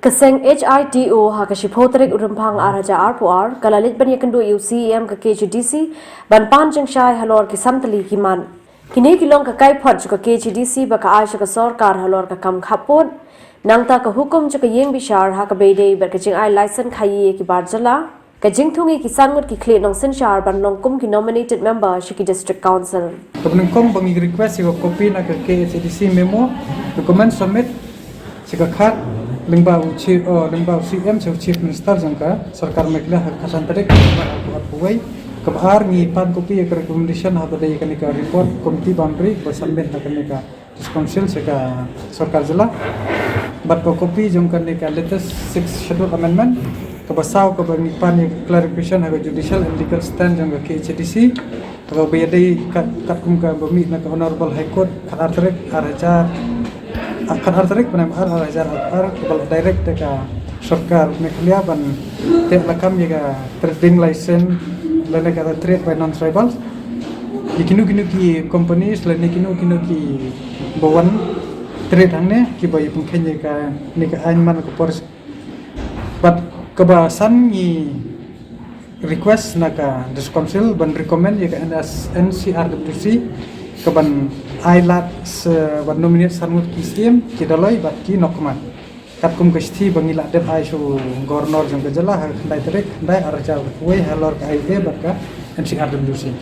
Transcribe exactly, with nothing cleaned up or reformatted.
Ka seng H I T O ha ka shiphew tarik u Rymphang ar hajar arphew ar ka la leit ban ïakynduh ïa u C E M ka K H A D C ban pan jingshai halor ki san tylli ki mat. Kine ki long ka kaiphod jong ka K H A D C ba ka ai sha ka sorkar halor ka kam khappud. Nangta ka hukum jong ka ïing bishar ha kaba ïadei bad ka jingai laisen khaïi ïa ki bar jylla. Ka jingthung ïa ki san ngut ki khlieh nongsynshar ban long kum ki nominated member sha ki district council. Kaba nyngkong ba ngi request ïa ka copy na ka K H A D C memo, document submit sha ka khat lyngba u chief, oh, lyngba u C M sha u chief minister jong ka sorkar Meghalaya ha ka khatsan tarik, lyngba ha ka arphew wei. Kaba ar ngi pan copy ïa ka recommendation ha ba dei kane ka report committee boundary ba submit na kane ka District Council sha ka sorkar jylla. Bad ka copy jong kane ka latest Sixth Schedule Amendment. Kaba saw kaba ngi pan ïa ka clarification ha ka judicial and legal stand jong ka K H A D C. Kaba ïadei kat, katkum kaba mih na ka Honorable High Court khat ar tarik ar hajar, ah, khat ar tarik bnai ar ar hajar ar ar kaba la direct da ka sorkar Meghalaya ban teh lakam ïa ka trading license lane ka trade by non-tribals. Ïa kino kino ki companies lane kino kino kiba wan trade hangne kiba ïa pynkheiñ ïa kane ka aiñ man ka por. Bad kaba san ngi request na ka District Council ban recommend ïa ka N S, N C R W C ka ban ai lad sa ban nominate san ngut ki siem, ki dolloi bad ki nongkhmat. Katkum ka shithi ba ngi la dep ai sha u Governor jong ka jylla ha ka khyndai tarik khyndai ar hajar arphew wei halor ka I A bad ka N C R W C.